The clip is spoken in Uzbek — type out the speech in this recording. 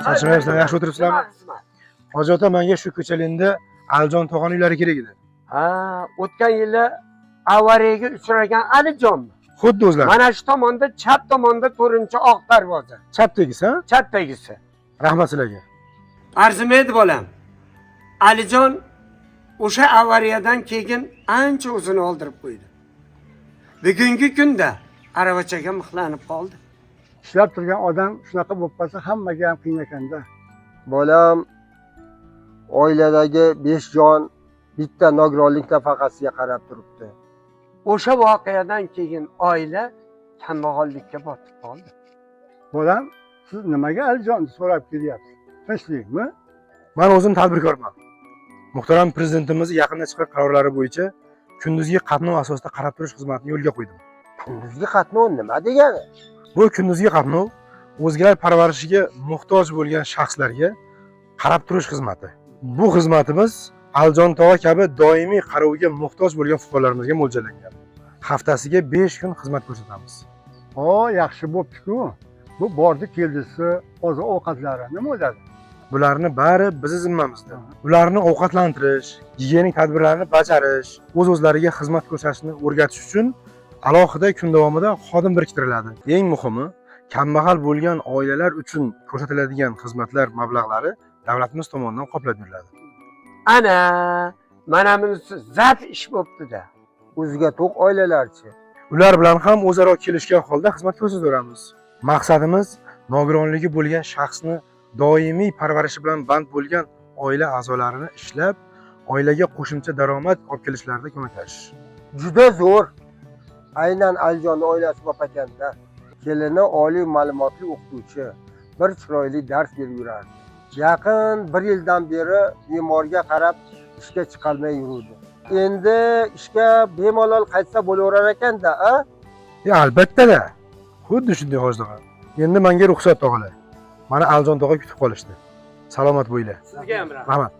Charchamayapsizlar, yaxshi o'tiribsizlarmi? Nima xizmat? Hoji ota, menga shu ko'chalinda Aljon tog'ani uylari kerak edi. Ha, o'tgan yili avariyaga uchragan Alijonmi? Xuddi o'zlari. Mana shu tomonda, chap tomonda to'rtinchi oq darvoza. Chapdagisi, ha? Chapdagisi. Rahmat sizlarga. Arzimaydi, bolam. Alijon o'sha avariyadan keyin ancha o'zini oldirib qo'ydi. Bugungi kunda aravachaga mixlanib qoldi. Ishlab turgan odam shunaqa bo'lib qolsa, hammaga ham qiyin ekanda. Bolam oiladagi 5 jon bitta nogironlik nafaqasiga qarab turibdi. O'sha voqeadan keyin oila kambag'allikka botib qoldi. Bolam, siz nimaga Alijonni so'rab kelyapsiz? Tinchlikmi? Men o'zim tadbirkorman. Muhtaram prezidentimiz yaqinda chiqqan qarorlari bo'yicha kunduzgi qatnov asosida qarab turish xizmatini yo'lga qo'ydim. Kunduzgi qatnov nima degani? Bu kunduzgi qatnov o'zgalar parvarishiga muhtoj bo'lgan shaxslarga qarab turish xizmati. Bu xizmatimiz Aljon tog'a kabi doimiy qarovga muhtoj bo'lgan fuqarolarimizga mo'ljallangan. Haftasiga 5 kun xizmat ko'rsatamiz. O, yaxshi bo'pti-ku. Bu bordi keldisi, oziq ovqatlari nima bo'ladi? Bularni bari bizni zimmamizda. Ularni ovqatlantirish, gigiyenik tadbirlarni bajarish, o'z-o'zlariga xizmat ko'rsatishni o'rgatish uchun alohida kun davomida xodim biriktiriladi. Eng muhimi, kambag'al bo'lgan oilalar uchun ko'rsatiladigan xizmatlar mablag'lari davlatimiz tomonidan qoplab beriladi. Ana, mana bunisi zap ish bo'pti-da. O'ziga to'q oilalarchi? Ular bilan ham o'zaro kelishgan holda xizmat ko'rsataveramiz. Maqsadimiz nogironligi bo'lgan shaxsni doimiy parvarishi bilan band bo'lgan oila a'zolarini ishlab, oilaga qo'shimcha daromad olib kelishlarida ko'maklashish. Juda zo'r. Aynan Alijonni oilasi bop ekanda. Kelini oliy ma'lumotli o'qituvchi, bir chiroyli dars berib yurardi. Yaqin bir yildan beri bemorga qarab ishga chiqolmay yuruvdi. Endi ishga bemalol qaytsa bo'laverar ekanda, a? Ya albatta-da. Xuddi shunday, hoji tog'a. Endi menga ruxsat, tog'alar. Mana Aljon tog'a kutib qolishdi. Salomat bo'linglar. Sizga ham rahmat. Rahmat.